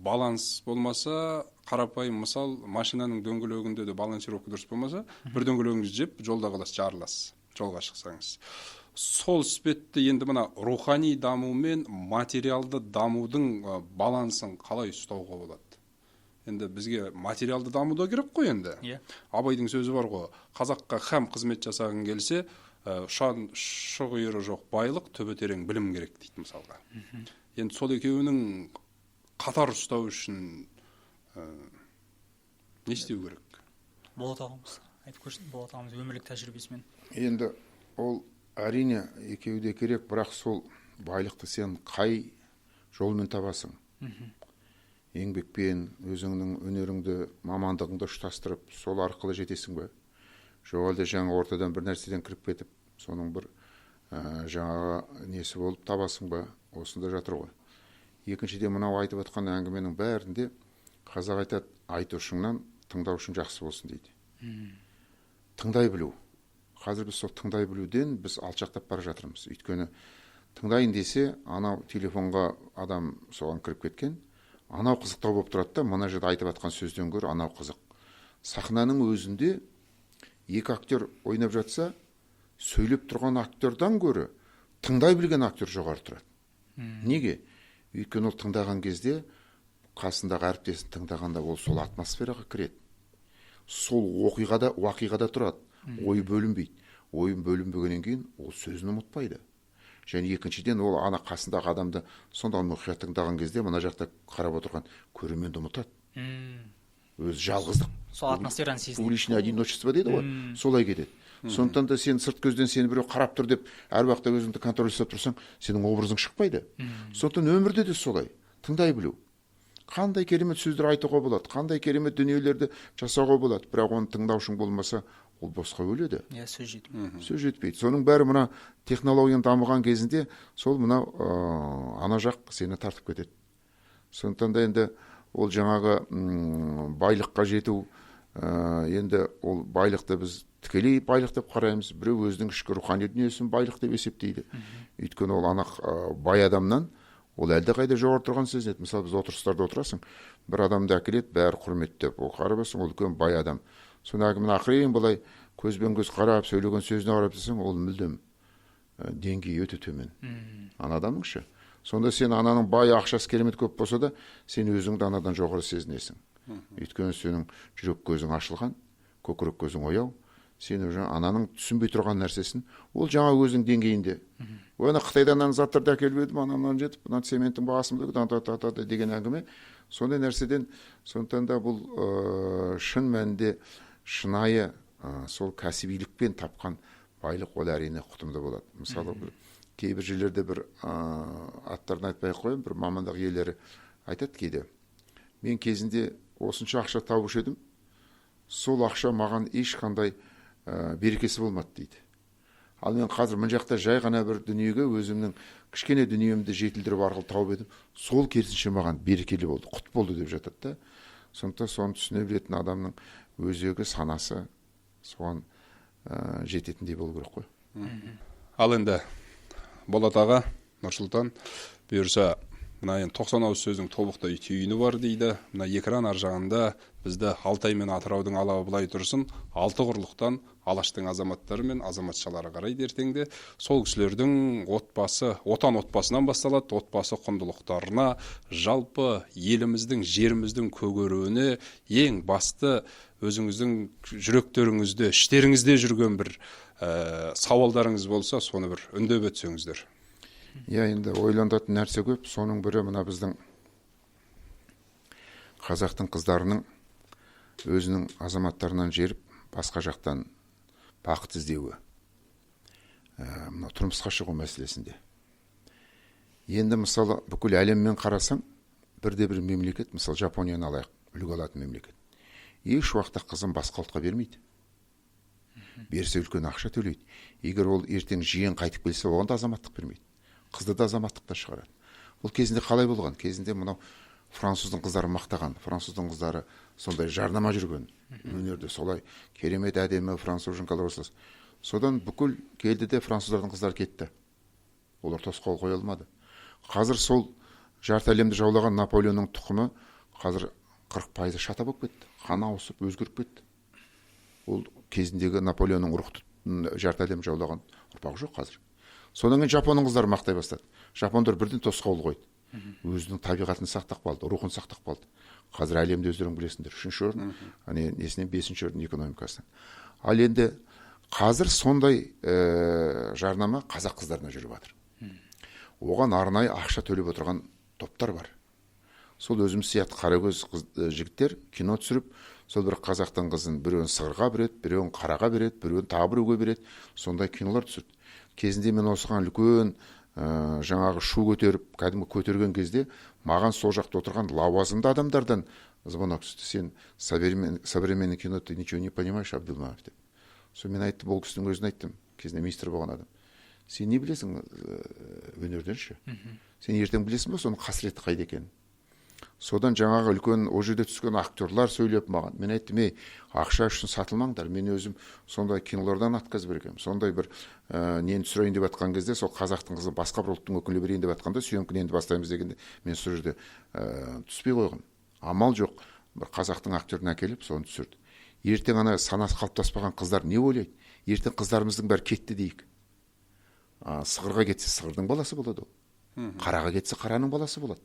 Speaker 3: Баланс болмаса, қарапайым мысал, машинаның дөңгелегінде де балансировка дұрыс болмаса, бір дөңгелегіңізді жеп, жолда қаласыз, жарыласыз жолға шықсаңыз. Сол іспетті енді мына рухани даму мен материалды дамудың балансын қалай ұстауға болады? Енді бізге материалды даму да керек қой енді.
Speaker 2: Иә.
Speaker 3: Абайдың сөзі бар ғой: қазаққа хәм қызмет жасағың келсе, ұшан ұшы жоқ байлық, түбі терең білім керек дейді мысалға. Енді сол екеуінің қатар ұстау үшін не істеу керек?
Speaker 2: Болат ағамыз айтып көрсін, Болат ағамыз өмірлік тәжірибесімен.
Speaker 1: Енді ол, әрине, екеуі де керек, бірақ сол байлықты сен қай жолмен табасың? Еңбекпен, өзіңнің өнеріңді, мамандығыңды ұштастырып, сол арқылы жетесің бе, жоқ әлде жаңа ортадан бір нәрседен кіріп кетіп, соның бір жаңағы несі болып табасың ба? Осында жатыр ғой. Екіншіден, мынау айтып жатқан әңгіменің бәрінде қазақ айтады: «Айтушыңнан тыңдаушың жақсы болсын», – дейді. Тыңдай білу. Қазір біз сол тыңдай білуден біз алшақтап бара жатырмыз. Өйткені тыңдайын десе, анау телефонға адам соған кіріп кеткен, анау қызықтау болып тұрады да, мына жерде айтып жатқан сөзден гөрі анау қызық. Сахнаның өзінде екі актер ойнап жатса, сөйлеп тұрған актердан гөрі тыңдай білген актер жоғары тұрады. Неге? Өйткені ол тыңдаған кезде, қасындағы әріптесін тыңдағанда, ол сол атмосфераға кіреді, сол оқиғада, уақиғада тұрады, ой бөлінбейді. Ойын бөлінбегеннен кейін ол сөзін ұмытпайды. Және екіншіден, ол ана қасындағы адамды сонда мұқият тыңдаған кезде, мына жақта қарап отырған көрерменді ұмытады. Өзі жалғыздық,
Speaker 2: сол атмосфераны сезінеді.
Speaker 1: Публичное одиночество дейді ғой, солай кетеді. Сондықтан да сен сырт көзден сені біреу қарап тұр деп әр уақытта өзіңді контроль жасап тұрсаң, сенің образың шықпайды. Сондықтан өмірде де солай, тыңдай білу. Қандай керемет сөздер айтуға болады, қандай керемет дүниелерді жасауға болады, бірақ оны тыңдаушың болмаса, ол босқа өледі.
Speaker 2: Иә, сөз жетпейді.
Speaker 1: Сөз жетпейді. Соның бәрі мына технологияның дамыған кезінде сол мынау ана жақ сені тартып кетеді. Сондықтан да енді ол жаңағы байлыққа жету, енді ол байлықты біз тікелей байлық деп қараймыз, біреу өзінің ішкі рухани дүниесін байлық деп есептейді. Өйткені ол ана бай адамнан ол әлдеқайда жоғары тұрған сезінеді. Мысалы, біз отырыстарда отырасың, бір адамды әкеледі, бәрі құрметтеп. Ол қарап ол үлкен бай адам. Соны әңгімені ақырын былай көзбен көз қарап, сөйлеген сөзіне қарап тұрсаң, ол мүлдем деңгейі өте төмен ана адамның ше. Сонда сен ананың бай, ақшасы керемет көп болса да, сен өзіңді анадан жоғары сезінесің. Өйткені сенің жүрек көзің ашылған, көкірек көзің ояу. Сен уже ананың түсінбей тұрған нәрсесін, ол жаңа өзінің деңгейінде. Ой, ана Қытайдан ана заттарды әкеліп едім, ана мынаны жетіп, мына цементтің бағасы деген әңгіме. Сондай нәрседен, сондықтан да бұл шын мәнінде шынайы сол кәсібилікпен тапқан байлық, ол әрине құтымды болады. Мысалы, кейбір жерлерде бір аттарын айтпай ақ қояйын, бір мамандық иелері айтады кейде: мен кезінде осынша ақша табушы едім, сол ақша маған ешқандай берекесі болмады дейді. Ал мен қазір мына жақта жай ғана бір дүниеге өзімнің кішкене дүниемді жетілдіріп арқылы тауып едім, сол керісінше маған берекелі болды, құт болды деп жатады да. Сондықтан соны түсіне білетін адамның өзегі, санасы соған жететіндей болу керек қой.
Speaker 3: Ал енді Болат аға, Нұрсұлтан, бұйырса, мына енді 90 ауыз сөздің тобықтай түйіні бар дейді. Мына экран ар жағында бізді Алтай мен Атыраудың алабы былай тұрсын, алты құрлықтан Алаштың азаматтары мен азаматшалары қарайды ертеңде. Сол кісілердің отбасы, отан отбасынан басталады, отбасы құндылықтарына, жалпы еліміздің, жеріміздің көгеруіне ең басты өзіңіздің жүректеріңізде, іштеріңізде жүрген бір сауалдарыңыз болса, соны бір үндеп өтсеңіздер.
Speaker 1: Иә, енді ойлантатын нәрсе көп. Соның бірі мына біздің қазақтың қыздарының өзінің азаматтарынан жеріп, басқа жақтан бақыт іздеуі. Мына тұрмысқа шығу мәселесінде. Енді мысалы бүкіл әлеммен қарасаң, бірде бір мемлекет, мысалы Жапонияны алайық, үлгі алатын мемлекет, еш уақытта қызын басқа ұлтқа бермейді. Берсе үлкен ақша төлейді. Егер ол ертең жиен қайтып келсе, оған да азаматтық бермейді. Қызды да азаматтықтан шығарады. Бұл кезінде қалай болған? Кезінде мынау француздың қыздары мақтаған, француздың қыздары сондай жарнама жүрген. Өнерде солай керемет әдемі француженкалар болса. Содан бүкіл келді де француздардың қыздары кетті. Олар тосқауыл қоя алмады. Қазір сол жарты әлемді жаулаған Наполеонның тұқымы қазір 40% шата болып кетті. Қан ауысып, өзгеріп кетті. Ол кезіндегі Наполеонның ұрықты жарты әлем жаулаған ұрпағы жоқ қазір. Содан кейін жапонның қыздары мақтай бастады. Жапондар бірден тосқауыл қойды. Өзінің табиғатын сақтап қалды, рухын сақтап қалды. Қазір әлемде өздерің білесіңдер, 3-ші орын, несінен 5-ші орын экономикасынан. Ал енді қазір сондай жарнама қазақ қыздарына жүріп жатыр. Оған арнайы ақша төлеп отырған топтар бар. Сол өзіміз сияқты қаракөз жігіттер кино түсіріп, сол бір қазақтың қызын біреуін сығырға береді, біреуін қараға береді, біреуін тағы біреуге береді. Сондай кинолар түсірді. Кезінде мен осыған үлкен жаңағы шу көтеріп, кәдімгі көтерген кезде маған сол жақта отырған лауазымды адамдардан звонок түсті. Сен современный кино ты ничего не понимаешь, Абдылманов деп. Сол мен айттым, ол кісінің өзіне айттым, кезінде министр болған адам. Сен не білесің өнерден ше? Сен ертең білесің ба соның қасіреті қайда екенін? Содан жаңағы үлкен ол жерде түскен актерлар сөйлеп маған. Мен айттым, ей, ақша үшін сатылмаңдар. Мен өзім сондай кинолардан отказ бергенмін. Сондай бір нені түсірейін деп жатқан кезде, сол қазақтың қызын басқа бір ұлттың өкіліне берейін деп жатқанда, съемканы енді бастаймыз дегенде, мен сол жерде түспей қойғам. Амал жоқ, бір қазақтың актерін әкеліп, соны түсірді. Ертең ана санасы қалыптаспаған қыздар не ойлайды? Ертең қыздарымыздың бәрі кетті дейік. Сығырға кетсе, сығырдың баласы болады ол. Қараға кетсе, қараның баласы болады.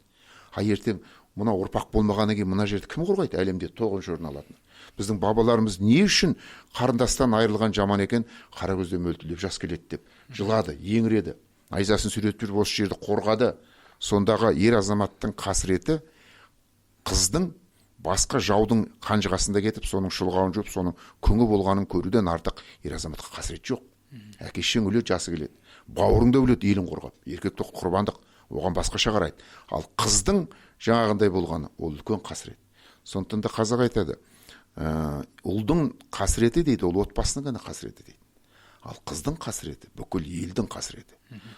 Speaker 1: А ертең мына ұрпақ болмағаннан кейін мына жерді кім қорғайды? Әлемде 9-шы орын алатын. Біздің бабаларымыз не үшін қарындастан айырылған жаман екен, қара көзден мөлтілдеп жас келеді деп жылады, еңіреді. Найзасын сүйретіп жүріп осы жерді қорғады. Сондағы ер азаматтың қасіреті қыздың басқа жаудың қанжығасында кетіп, соның шұлғауын жуып, соның күңі болғанын көруден артық ер азаматқа қасірет жоқ. Әке шешең өледі, жасы келеді. Бауырың да өледі, елін қорғап. Еркекті құрбандық, оған басқаша қарайды. Ал қыздың жаңағындай болғаны ол үлкен қасірет. Сондықтан да қазақ айтады, ұлдың қасіреті дейді, ол отбасының ғана қасіреті дейді. Ал қыздың қасіреті бүкіл елдің қасіреті.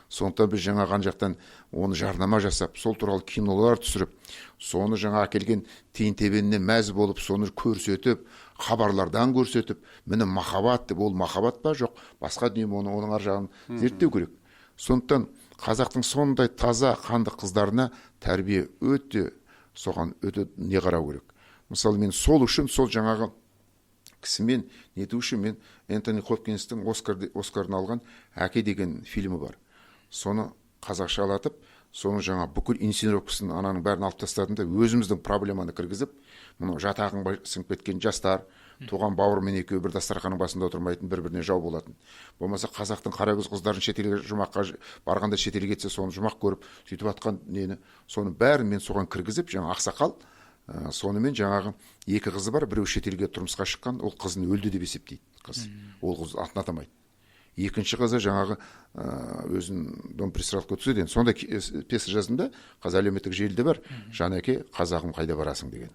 Speaker 1: Сондықтан біз жаңа қан жақтан оны жарнама жасап, сол туралы кинолар түсіріп, соны жаңа әкелген тиын тебеніне мәз болып, соны көрсетіп, хабарлардан көрсетіп, міне махаббат деп, ол махаббат па жоқ, басқа дүние ме, оның ар жағын зерттеу керек. Сондықтан қазақтың сондай таза қанды қыздарына тәрбие өте, соған өте не қарау керек. Мысалы, мен сол үшін, сол жаңағы кісімен нету үшін мен Энтони Хопкинстің Оскарын алған «Әке» деген фильмі бар. Соны қазақшалатып, соның жаңа бүкіл инсценировкасын ананың бәрін алып тастадым да, өзіміздің проблеманы кіргізіп, мынау жатағың сіңіп кеткен жастар, Туған бауырымен екеуі бір дастарханның басында отырмайтын, бір-біріне жау болатын. Болмаса қазақтың қаракөз қыздарын шетелге жұмаққа барғанда шетелге кетсе, соны жұмақ көріп, сөйтіп атқан нені, соның бәрін мен соған кіргізіп, жаңа ақсақал, сонымен жаңағы екі қызы бар, біреу шетелге тұрмысқа шыққан, ол қызын өлді деп есептейді қыз. Ол қыз атын атамайды. Екінші қызы жаңағы өзін дом престарелых өткізеді. Енді сондай пьеса жаздым да, қазір әлеуметтік желіде бар. Жанеке, қазағым қайда барасың деген.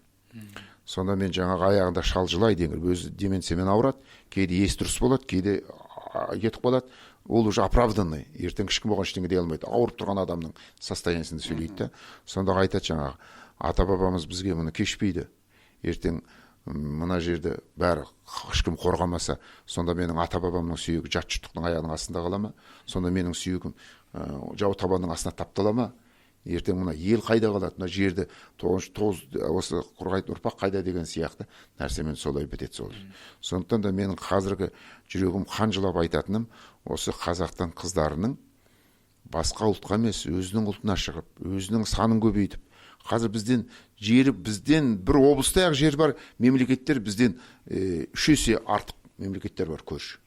Speaker 1: Сонда мен жаңағы аяғында шал жылайды, өзі деменциямен ауырады, кейде есі дұрыс болады, кейде кетіп қалады. Ол уже оправданный, ертең ешкім оған ештеңе дей алмайды. Ауырып тұрған адамның состояниесінде сөйлейді да. Сонда айтады жаңағы, ата бабамыз бізге мұны кешпейді. Ертең мына жерді бәрі ешкім қорғамаса, сонда менің ата бабамның сүйегі жат жұрттықтың аяғының астында қала ма? Сонда менің сүйегім жау табанның астына таптала ма? Ертең мына ел қайда қалады, мына жерді осы қорғайтын ұрпақ қайда деген сияқты нәрсемен солай бітеді сол. Сондықтан да менің қазіргі жүрегім қан жылап айтатыным, осы қазақтың қыздарының басқа ұлтқа емес, өзінің ұлтына шығып, өзінің санын көбейтіп, қазір бізден жері, бізден бір облыста ақ жер бар мемлекеттер, бізден 3 есе артық мемлекеттер бар көрші.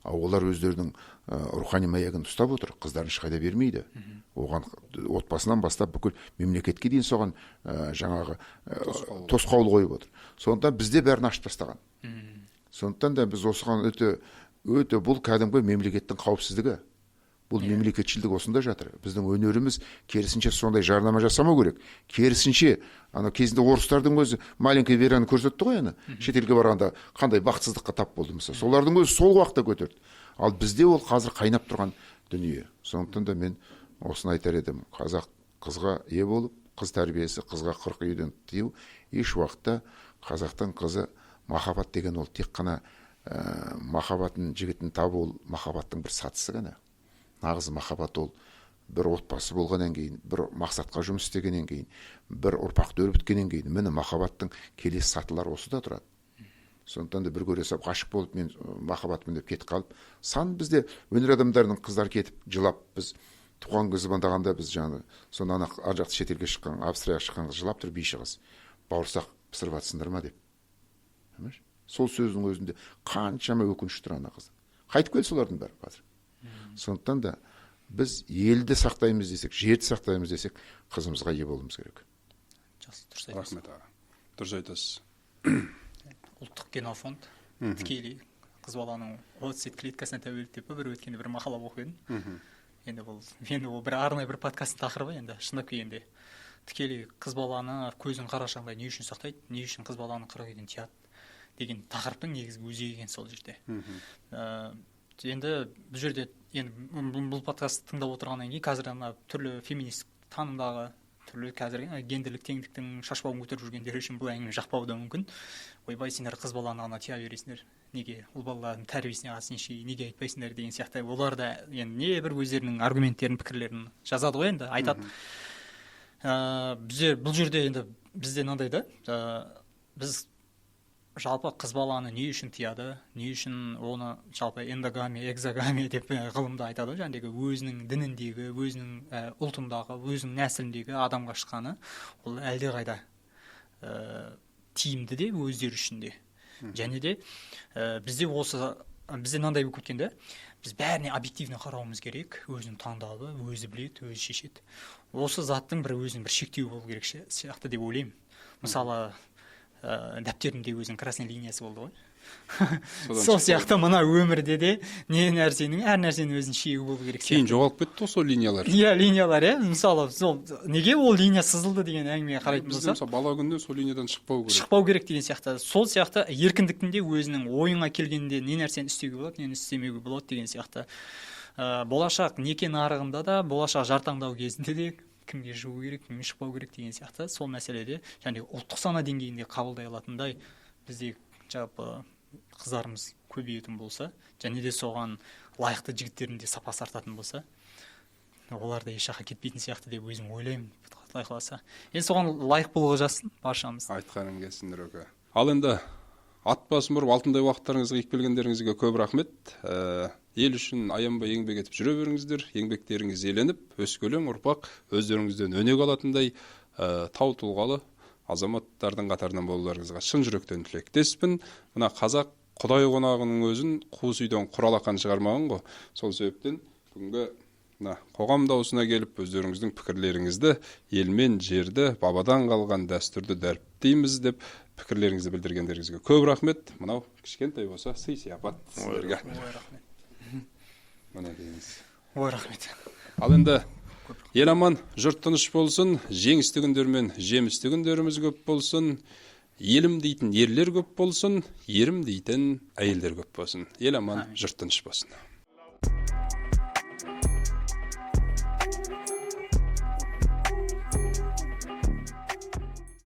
Speaker 1: Ал олар өздерінің рухани маягын ұстап отыр, қыздарын ешқайда бермейді. Оған отбасынан бастап бүкіл мемлекетке дейін соған жаңағы тосқауыл қойып отыр. Сондықтан бізде бәрін ашып тастаған. Сондықтан да біз осыған өте өте бұл кәдімгі мемлекеттің қауіпсіздігі. Бұл мемлекетшілдік осында жатыр. Біздің өнеріміз керісінше сондай жарнама жасамау керек. Керісінше, ана кезінде орыстардың өзі маленькая Вераны көрсетті ғой, ана шетелге барғанда қандай бақытсыздыққа тап болды мысалы. Солардың өзі сол уақытта көтерді. Ал бізде ол қазір қайнап тұрған дүние. Сондықтан да мен осыны айтар едім. Қазақ қызға ие болып, қыз тәрбиесі, қызға 40 үйден тыю, еш уақытта қазақтың қызы махаббат деген ол тек қана махаббатын жігітін табу, ол махаббаттың бір сатысы ғана. Нағыз махаббат ол бір отбасы болғаннан кейін, бір мақсатқа жұмыс істегеннен кейін, бір ұрпақты өрбіткеннен кейін, міне махаббаттың келесі сатылары осыда тұрады. Сондықтан да бір көре сап ғашық болып мен махаббатпын деп кетіп қалып, сан бізде өнер адамдарының қыздар кетіп жылап, біз туған күні звондағанда біз жаңағы сонда ана ар жақта шетелге шыққан, Австрияға шыққан қыз жылап тұр, биші қыз, бауырсақ пісіріп жатсыңдар ма деп. Сол сөздің өзінде қаншама өкініш тұр ана қыз. Қайтып келді солардың бәрі қазір. Сондықтан да біз елді сақтаймыз десек, жерді сақтаймыз десек, қызымызға ие болуымыз керек.
Speaker 2: Жақсы, дұрыс айтасыз.
Speaker 3: Рахмет аға. Дұрыс айтасыз.
Speaker 2: Ұлттық генофонд тікелей қыз баланың 37 клеткасына тәуелді деп бір өткенде бір мақала оқып едім. Енді бұл енді ол бір арнайы бір подкасттың тақырыбы, енді шындап келгенде тікелей қыз баланы көзін қарашағындай не үшін сақтайды, не үшін қыз баланы қырық үйден тияды деген тақырыптың негізгі өзегі екен сол жерде. Енді бұл жерде енді бұл подкастты тыңдап отырғаннан кейін қазір ана түрлі феминист танымдағы түрлі қазір гендерлік теңдіктің шашбауын көтеріп жүргендер үшін бұл әңгіме жақпауы да мүмкін. Ойбай, сендер қыз баланы ғана тия бересіңдер, неге ұл балалардың тәрбиесіне қатысты неге айтпайсыңдар деген сияқты. Олар да енді не бір өздерінің аргументтерін, пікірлерін жазады ғой, енді айтады. Бізде бұл жерде енді бізде мынандай да, біз жалпы қыз баланы не үшін тияды, не үшін оны жалпы эндогамия, экзогамия деп ғылымда айтады, жаңағыдегі өзінің дініндегі, өзінің ұлтындағы, өзінің нәсіліндегі адамға шыққаны ол әлдеқайда тиімді де өздері үшін де. Және де бізде осы бізде мынандай болып кеткен да, біз бәріне объективно қарауымыз керек, өзінің таңдауы, өзі біледі, өзі шешеді. Осы заттың бір өзінің бір шектеуі болу керек сияқты деп ойлаймын. Мысалы, дәптерінде өзінің красный линиясы болды ғой. Сол сияқты мына өмірде де не нәрсенің, әр нәрсенің өзінің шегі болу керек.
Speaker 3: Кейін жоғалып кетті ғой сол линиялар.
Speaker 2: Иә, линиялар, иә. Мысалы, сол неге ол линия сызылды деген әңгімеге қарайтын болсақ,
Speaker 3: мысалы бала күнде сол линиядан шықпау керек.
Speaker 2: Шықпау керек деген сияқты. Сол сияқты еркіндіктің де өзінің ойыңа келгенде не нәрсені істеуге болады, нені істемеуге болады деген сияқты. Болашақ неке нарығында да, болашақ жар таңдау кезінде де кімге шығу керек, кімге шықпау керек деген сияқты сол мәселеде және ұлттық сана деңгейінде қабылдай алатындай бізде жалпы қыздарымыз көбейетін болса, және де соған лайықты жігіттердің де сапасы артатын болса, олар да еш жаққа кетпейтін сияқты деп өзім ойлаймын, Құдай қаласа. Енді соған лайық болуға жазсын баршамыз.
Speaker 3: Айтқаның келсін, Нұреке. Ал енді ат басын бұрып алтындай уақыттарыңызға келіп келгендеріңізге көп рахмет. Ел үшін аянбай еңбек етіп жүре беріңіздер, еңбектеріңіз еленіп, өскелең ұрпақ өздеріңізден өнеге алатындай тау тұлғалы азаматтардың қатарынан болуларыңызға шын жүректен тілектеспін. Мына қазақ құдай қонағының өзін қуыс үйден құралақан шығармаған ғой. Сол себептен бүгінгі мына қоғам дауысына келіп өздеріңіздің пікірлеріңізді, ел мен жерді, бабадан қалған дәстүрді дәріптейміз деп пікірлеріңізді білдіргендеріңізге көп рахмет. Мынау кішкентай болса сый сияпат сіздерге.
Speaker 2: Ой, рахмет.
Speaker 3: Міне деңіз.
Speaker 2: Ой, рахмет.
Speaker 3: Ал енді ел аман, жұрт тыныш болсын, жеңісті күндер мен жемісті күндеріміз көп болсын, елім дейтін ерлер көп болсын, ерім дейтін әйелдер көп болсын. Ел аман, жұрт тыныш болсын.